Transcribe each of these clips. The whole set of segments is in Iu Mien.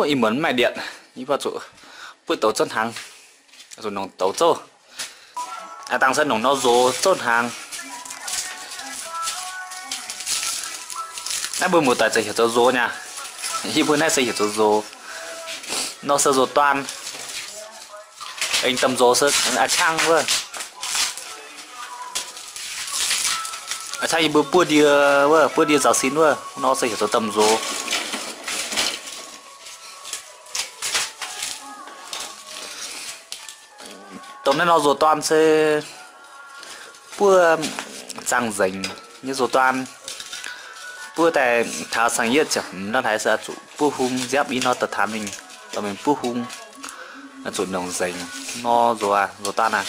Ih muonz mv maaih điện, yie mbuo zuqc buov douz zouv hnaangx, zuqc nongc douz zouv. Aa, dangh se nongc nor nzox zouv hnaangx. Naaiv mbuo muoz-doic za'gengh heuc zoux nzox nyei. Yie mbuo naaiv se heuc zoux nzox. Nor se nzox doan. Aengx domh nzox se a'ciangv wuov. A'ciangv yie mbuo buov ndie wuov, buov ndie nzaaux sin wuov, nor se heuc zoux domh nzox. Domh naaiv nor nzox doan se buov zaangh nzengc nyei nzox doan. Buov daaih taux saeng-yietv ziepc hmz nor haiz se zuqc buov hung nziaapv i nor daaih taux mingh, dorh mingh buov hung, zuqc nongc nzengc nor nzox, nzox doan aac.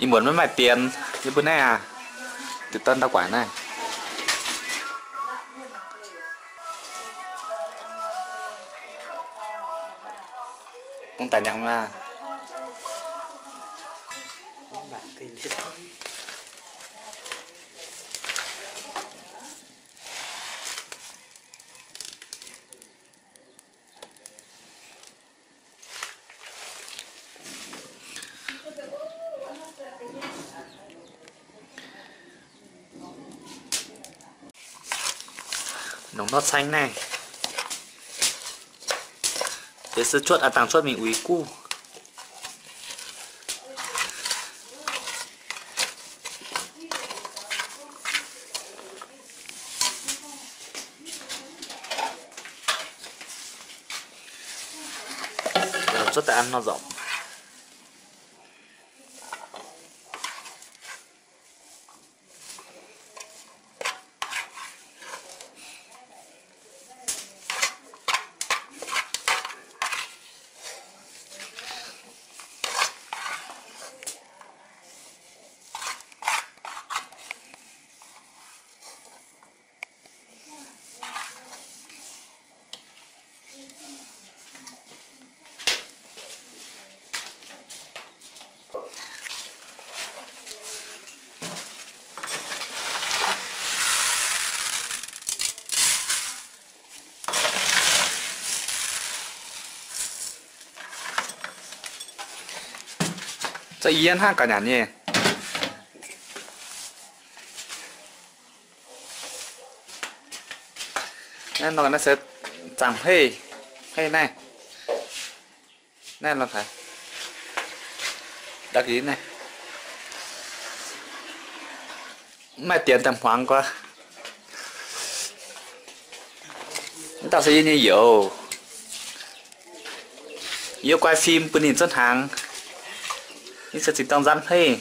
Ih muonz maiv maaih dienx, yie mbuo naaiv aac, deix doan ndau guaaic naaiv. Bung daaih nyangx maah. Nongc nor caeng naaiv. Deix se cuotv aav dangh cuotv mingh uix guv. Cuotv daaih an nor nzormc. Za'gengh hnangv ga'nyanc nyei. Naaiv nor naaiv se zaangh hmeiv, hmeiv naaiv. Naaiv lorh haic. Da'gix naaiv. Mv maaih dienx daaih hmuangx guaax. Mv dauh se yie nyei youz. Yie guai fim bun ninh zouv hnaangx. Ninh se zinh dorng nzanv hmeiv.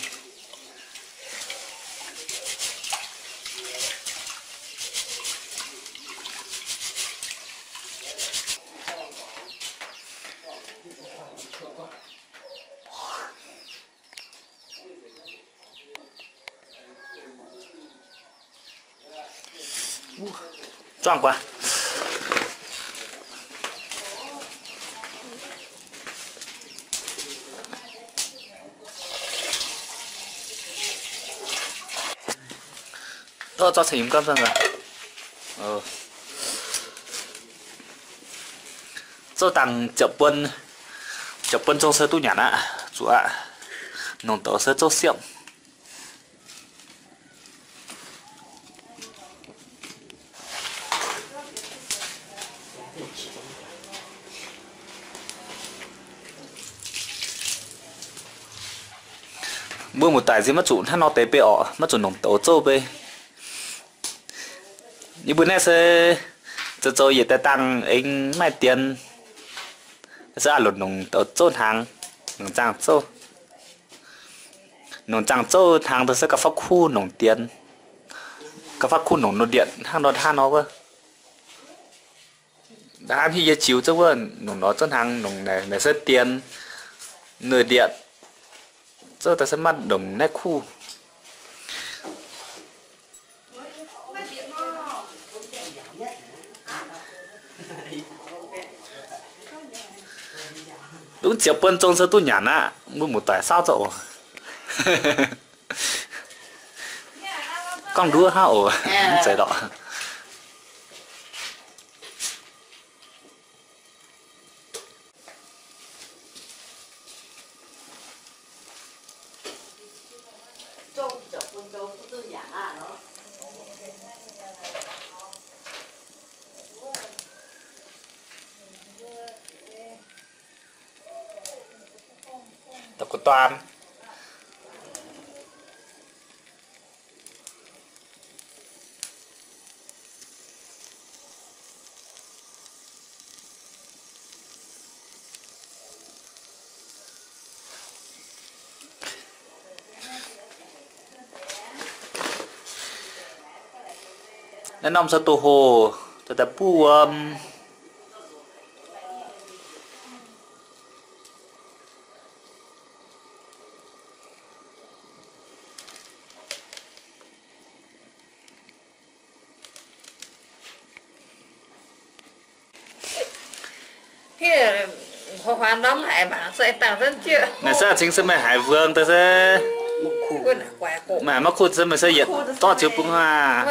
Zuangx guaax. Zorqv ceix yiem gamv zanc. Zouv dangh ziepc buon, ziepc buon zong se duqv nyanc aqv. Zuqc aqv. Nongc douz se zouv siepv. Mbuo muoz-doic nziex maiv zuqc hnangv nor deix beiv orqc, maiv zuqc nongc douz zouv beiv. Yie mbuo naaiv se zoux zoux yietc daaih dangh aengx maaih dienx, se aav longc nongc douz zouv hnaangx, nongc zaangh zouv. Nongc zaangh zouv hnaangx daaih se gauh fav kuv nongc dienx, gauh fav kuv nongc nor ndietc hnangv nor hnangv nor wuov. Hnamv hiuv yie ziux zouv wuov nongc nor zouv hnaangx nongc naaic se dienx, nor ndietc zouv daaih se maiv nongc naaiv kuv. Mv ziepc buonc zong se duqv nyanc aqv, mbuo muoz-doic saauv zoux oc. Gorngv nduov hnangv oc, mv zeiz lorqc. Da'guoqv-dorn. Naaiv norm se doh hoc, daaih buov wuom. Naaiv se cingx se meih haiz wuong daaih se. Meih haiz maiv kuv se meih se yietc dorv ziux bung hnangv.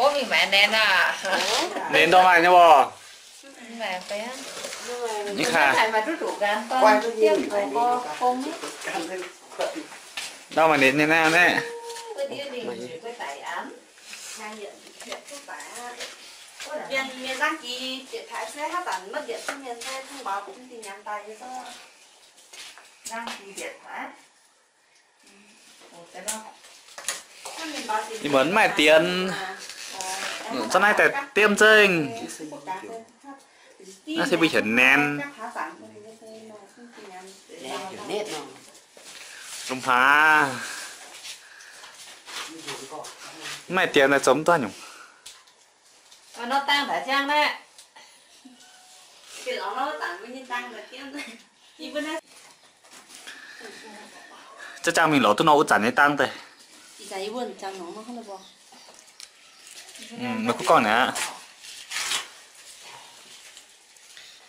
Ov, mingh maaiz nenx aac. Nenx ndorm maaih nyei woc. Ndorm maaih nenx nyei naaiv naaiv. Ih muonz maaih dienx. Zungv naaiv daaih diemv zengv. Naaiv se mbuo heuc nenx. Lungh hlaax. Maaih dienx daaih zoux mv duqv nyungc. Za'gengh mingh lorz duqv nor wuov zanc nyei dangv daaih. Meih kuv gorngv naaiv aqv.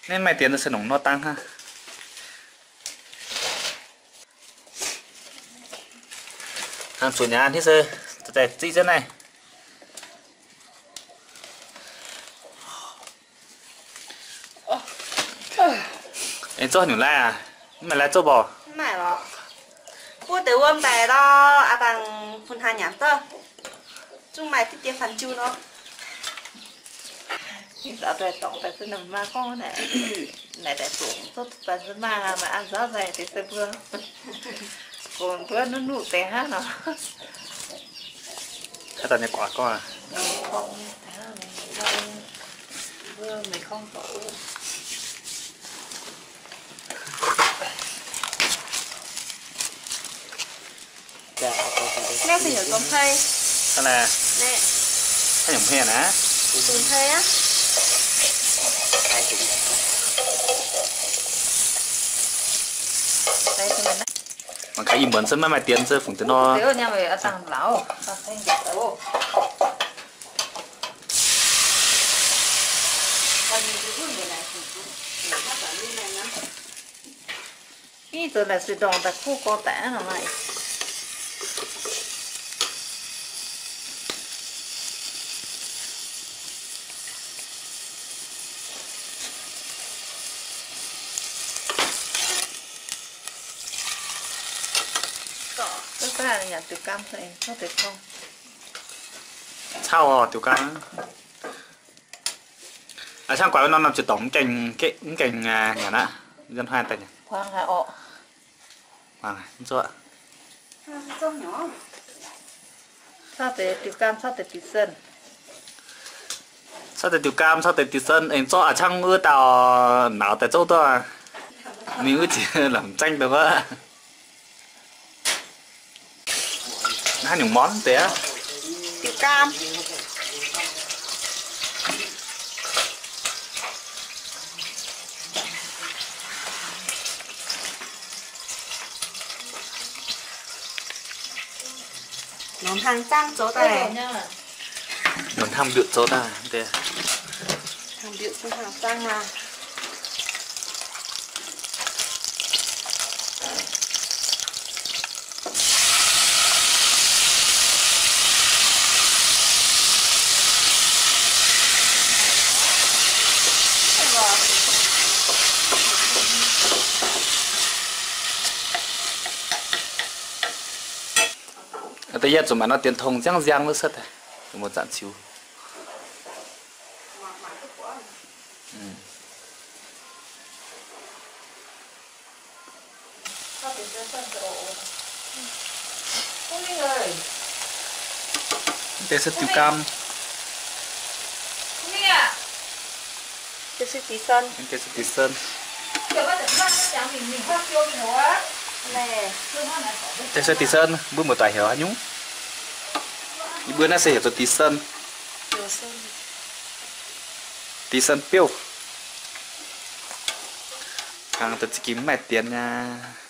Naaiv maaih dienx se nongc nor dangv hnangv. Hnangv zuqc nyaah hnangv se, ziqv jienv naaiv. Aengx zorqv nyungc lai aac? Mv maaih lai zorqv mborqc. Mv maaih lorqc. Kuv deix wuom daaih lorqc, aav dangh bun hnangv nyanc duqv. Zungv maaih diqv dien fanh jiu nor. Ih zaux daaih dorngc daaih se ninh maa gorngv naaic, naaic daaih zungv zuqc daaih se maa maaih an nzauv nzengc deix se mbuo. Gorngv mbuo nuqv nuqv deix hnangv nor. Haaix dauh nyei guaax gorngv aac? Naaiv se heuc zong hei. Haaix nyungc hmei naaiv? Zong hei aqv. Mangc gaax ih muonz se maiv maaih dienx se fungc deix nor. Ih zoux naaic se ndongc daaih kuv gorx daic aqv nor. Cauv diuh gaam. A'cangv guaax norm norm ziepc dorngc mv gaengh nyanc aqv. Cauv deix diuh gaam, cauv deix diuh sen. Cauv deix diuh gaam, cauv deix diuh sen, aengx zorqv a'cangv wuov dauh nauz daaih zouv duqv. Ninh wuov ziex lamc zaeng deix wuov. Haaix nyungc morn deix? Diuh gaam. Nor hnangv zangv zoux daaih. Nor hnangv mbiutc zoux daaih. Hnangv mbiutc zungv hnangv zangv maah. Da'yietv zuqc maaih norm dienx tong nziangv nziang wuov cuotv daaih, muoz-zanc ziux. Deix se diuh gaam. Deix se diuh sen. Deix se diuh sen. Deix se diuh sen, mbuo muoz-doic heuc haaix nyungc? Yie mbuo naaiv se heuc zoux diuh sen. Diuh sen biouv. Kangx deix za'gengh mv maaih dienx aqv.